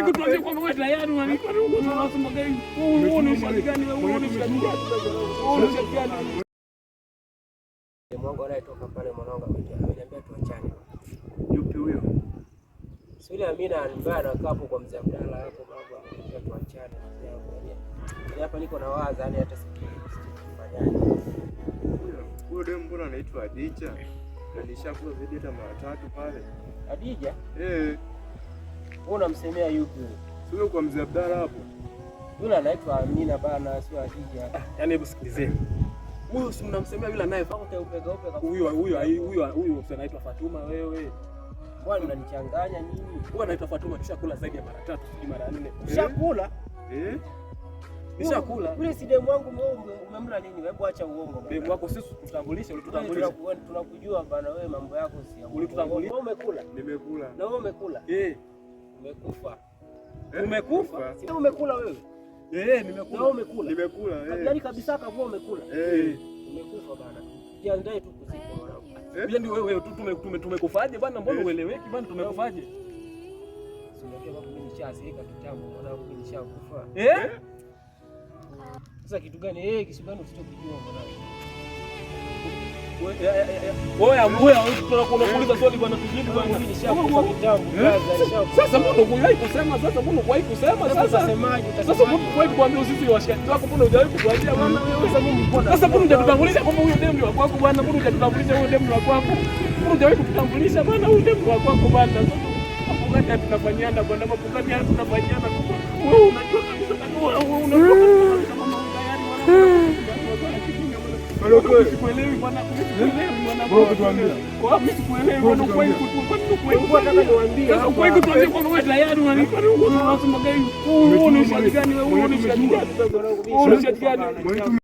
Kutuambia kwamba wewe tayari unanipa unasema gani? Wewe ni ushahidi gani? Wewe ni ushahidi gani? Wewe ni ushahidi gani? Mwangu anayetoka pale mwanangu ameniambia tuachane. Yupi huyo? Si yule Amina ambaye anakaa hapo kwa mzee Abdalla hapo, mambo ameniambia tuachane mzee wangu. Yaani hapa niko na waza, yani hata sijui sifanyaje. Huyo demu mbona anaitwa Adija? Na nishakula zaidi hata mara tatu pale. Adija? Eh. Wewe unamsemea yupi huyo? Si huyo kwa mzee Abdalla hapo. Yule anaitwa Amina bana, sio Adija. Yaani hebu sikilizeni. Huyu si mnamsemea yule anaye Keupe keupe huyo huyo huyo huyo si anaitwa Fatuma wewe. Mbona mnanichanganya nyinyi? Huyo anaitwa Fatuma tushakula zaidi ya mara tatu, sijui mara nne. Ushakula? Eh? Nishakula. Yule si demu wangu wewe umemla nini? Hebu acha uongo bana. Demu wako sisi tutambulishe, ulitutambulisha. Tunakujua bana wewe mambo yako si ya. Ulitutambulisha. Wewe umekula? Nimekula. Na wewe umekula? Eh. Umekufa. Umekufa? Si umekula wewe? Eh, nimekula. Na wewe umekula? Nimekula, eh. Yaani kabisa kavua umekula. Eh. Umekufa bana. Jiandae tu kuzikwa mwanangu. Yaani wewe tumekufaje bana? Mbona ueleweki bana, tumekufaje? Si unajua babu mimi nishazeeka kitambo mwanangu, mimi nishakufa. Eh? Sasa kitu gani? Eh, kitu gani usichokijua mwanangu? Wewe wewe tunakuuliza swali bwana, tujibu bwana. Mimi nishakufa kitambo brother, nishakufa. Sasa mbona hukuwahi kusema? Sasa mbona hukuwahi kusema? Sasa utasemaje? Sasa mbona hukuwahi kuambia sisi washikaji wako? Mbona hujawahi kutuambia bwana wewe? Sasa mimi mbona? Sasa mbona hujatutambulisha kwamba huyo demu ni wa kwako bwana? Mbona hujatutambulisha huyo demu ni wa kwako? Mbona hujawahi kututambulisha bwana huyo demu ni wa kwako bwana? Sasa mambo gani haya tunafanyiana bwana? Mambo gani haya tunafanyiana? Wewe unajua kabisa wewe unajua kabisa mama tayari bwana. Sikuelewi bwana, sikuelewi bwana. Bro, kutuambia. Kwa mimi sikuelewi bwana, kwa nini Nataka niwaambie Sasa kwa nini kutuambia kwamba wewe tayari unanipa unasema gani? Wewe ni ushahidi gani? Wewe ni ushahidi gani? Wewe ni ushahidi gani?